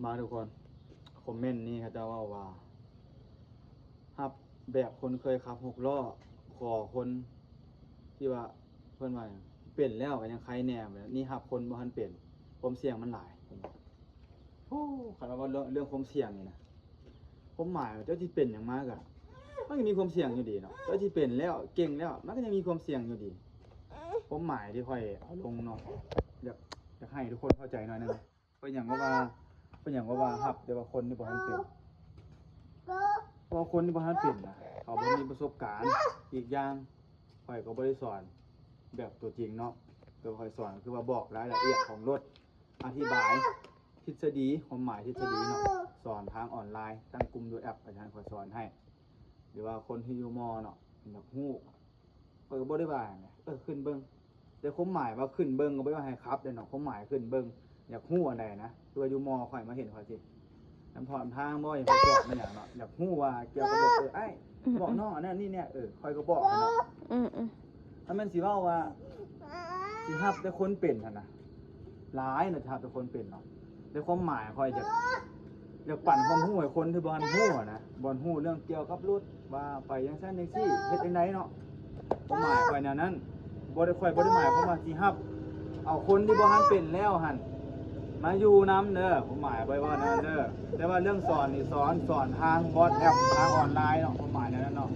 ມາທຸກຄົນ ຄອມເມັນນີ້ເຂົາເຈົ້າເວົ້າວ່າ ຮັບແບບຄົນເຄີຍຂັບຫົກລໍ້ ຂໍຄົນທີ່ວ່າເພິ່ນວ່າເປັນແລ້ວກໍຍັງໄຄແດ່ ແບບນີ້ຮັບຄົນບໍ່ທັນເປັນ ຄວາມສ່ຽງມັນຫຼາຍ. ໂອ້ ຄັນວ່າເລື່ອງ ເລື່ອງຄວາມສ່ຽງນີ້ນະ ຄວາມໝາຍວ່າເຈົ້າຊິເປັນຫຍັງມາກະ ມັນກໍມີຄວາມສ່ຽງຢູ່ດີເນາະ ເຈົ້າຊິເປັນແລ້ວເກັ່ງແລ້ວ ມັນກໍຍັງມີຄວາມສ່ຽງຢູ່ດີ. ຄວາມໝາຍທີ່ຂ້ອຍເອົາລົງເນາະ ຢາກ ຢາກໃຫ້ທຸກຄົນເຂົ້າໃຈໜ້ອຍໜຶ່ງ. ເປັນຫຍັງກໍວ່າ ເປັນຫຍັງກໍວ່າຮັບ ແຕ່ວ່າຄົນທີ່ບໍ່ທັນເປັນ ເພາະວ່າຄົນທີ່ບໍ່ທັນເປັນນະ ເຂົາບໍ່ມີປະສົບການ. ອີກຢ່າງ ຂ້ອຍກໍບໍ່ໄດ້ສອນແບບຕົວຈິງເນາະ ແຕ່ວ່າຂ້ອຍສອນຄືວ່າບອກລາຍລະອຽດຂອງລົດ ອະທິບາຍທິດສະດີ ຄວາມໝາຍທິດສະດີເນາະ ສອນທາງອອນລາຍ ຕັ້ງກຸ່ມຢູ່ແອັບ ອາຈານຂ້ອຍສອນໃຫ້ ຫຼືວ່າຄົນທີ່ຢູ່ມໍເນາະ ຢາກຮູ້ ຂ້ອຍກໍບໍ່ໄດ້ວ່າຫຍັງ ເອີ ຂຶ້ນເບິ່ງ ແຕ່ຄວາມໝາຍວ່າຂຶ້ນເບິ່ງກໍບໍ່ໄດ້ວ່າໃຫ້ຂັບເດ້ເນາະ ຄວາມໝາຍຂຶ້ນເບິ່ງ ຢາກຮູ້ອັນໃດນະ ຄືວ່າຢູ່ມໍຂ້ອຍມາເຫັນຂ້ອຍຊິນຳຖອນທາງບໍ່ ຢາກໄປຈອດມາຫຍັງເນາະ ຢາກຮູ້ວ່າກ່ຽວກັບລົດ ເອີ ອ້າຍ ອືມ ບອກນ້ອງອັນນັ້ນນີ້ແນ່ ເອີ ຂ້ອຍກໍບອກເນາະ ອືມໆ ຖ້າແມ່ນຊິເວົ້າວ່າຊິຮັບແຕ່ຄົນເປັນຫັ້ນນະ ຫຼາຍນະ ຊິຮັບແຕ່ຄົນເປັນເນາະ ແຕ່ຄວາມໝາຍຂ້ອຍຢາກ ຢາກປັນຄວາມຮູ້ໃຫ້ຄົນທີ່ບໍ່ທັນຮູ້ນະ ບໍ່ຮູ້ເລື່ອງກ່ຽວກັບລົດ ວ່າໄປຈັ່ງຊັ້ນຈັ່ງຊີ້ ເຮັດຈັ່ງໃດເນາະ ຄວາມໝາຍຂ້ອຍແນວນັ້ນ ບໍ່ໄດ້ ຂ້ອຍບໍ່ໄດ້ໝາຍຄວາມວ່າຊິຮັບເອົາຄົນທີ່ບໍ່ທັນເປັນແລ້ວຫັ້ນມາຢູ່ນຳເດີ ຄວາມໝາຍຂ້ອຍເວົ້າແນວນັ້ນເດີ. ແຕ່ວ່າເລື່ອງສອນນີ້ ສອນ ສອນທາງ WhatsApp ທາງອອນລາຍເນາະ ຄວາມໝາຍແນວນັ້ນເນາະ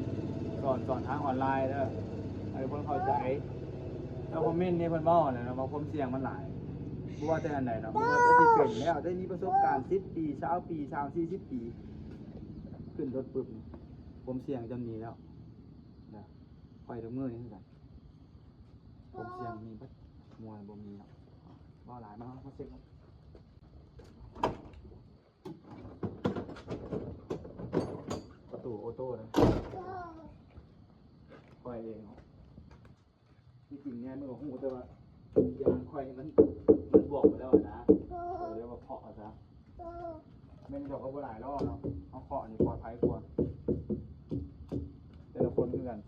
ສອນ ສອນທາງອອນລາຍເດີ ໃຫ້ຄົນເຂົ້າໃຈ. ແລ້ວຄອມເມັນນີ້ເພິ່ນເວົ້າຫັ້ນແຫຼະເນາະ ວ່າຄວາມສ່ຽງມັນຫຼາຍ ບໍ່ວ່າແຕ່ອັນໃດເນາະ ບໍ່ວ່າຈະຊິເປັນແລ້ວ ໄດ້ມີປະສົບການສິບປີ ຊາວປີ ສາມ ສີ່ ສິບປີ ຂຶ້ນລົດປຶບ ຄວາມສ່ຽງຈະມີແລ້ວນະ ຂ້ອຍທຸກມື້ນີ້ຄືກັນ ຄວາມສ່ຽງມີເບິດ ມົວບໍ່ມີເນາະ ເວົ້າຫຼາຍ ມາ ມາເຊັກ ປະຕູໂອໂຕ້ນະ ຂ້ອຍເອງເນາະ. ທີ່ຈິງແນ່ມັນກໍຮູ້ ແຕ່ວ່າຢາງຂ້ອຍມັນ ມັນບວກໄປແລ້ວນະ ກໍເລີຍວ່າເຄາະເອົາຊະ ແມ່ນດອກກໍບໍ່ຫຼາຍລ້ອເນາະ ເຮົາເຄາະນີ້ປອດໄພກວ່າ ແຕ່ລະຄົນຄືກັນ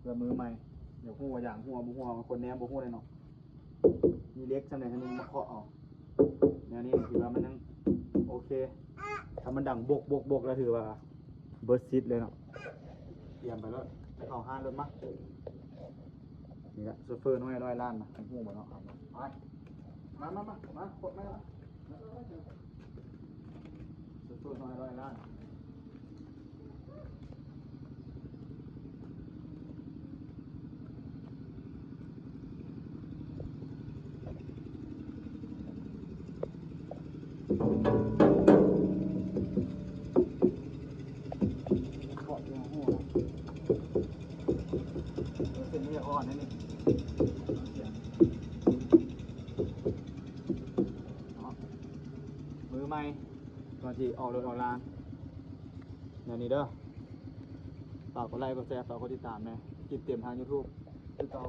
ເພື່ອມືໃໝ່ ຢາກຮູ້ວ່າຢາງຮົ່ວບໍ່ຮົ່ວ ບາງຄົນແນມບໍ່ຮູ້ເດ້ເນາະ ມີເຫຼັກສ່ຳໃດສ່ຳໜຶ່ງມາເຄາະເອົາ ແນວນີ້ຖືວ່າມັນຍັງໂອເຄ ຖ້າມັນດັງບົກໆໆ ແລ້ວຖືວ່າເບິດສິດເລີຍເນາະ ຕຽມໄປໂລດ ໄປເຂົ້າຮ້ານໂລດມາ ນີ້ແຫຼະ ໂຊເຟີນ້ອຍຮ້ອຍລ້ານນະ ຮູ້ບໍ່ເນາະ ເອົາມາ ໄປ ມາ ມາ ມາ ມາ ກົດມາ ມາ ໂຊເຟີນ້ອຍຮ້ອຍລ້ານ. ເກາະຢູ່ຫົວ ເອີ ເສັ້ນນີ້ຢາກອ່ອນແດ່ນີ້ ເນາະ ມືໃໝ່ ກ່ອນທີ່ອອກລົດອອກລາງ ແນວນີ້ເດີ ຝາກກົດໄລກົດແຊ ຝາກກົດຕິດຕາມແດ່ ຄລິບເຕັມທາງ YouTube ຄືເກົ່າ.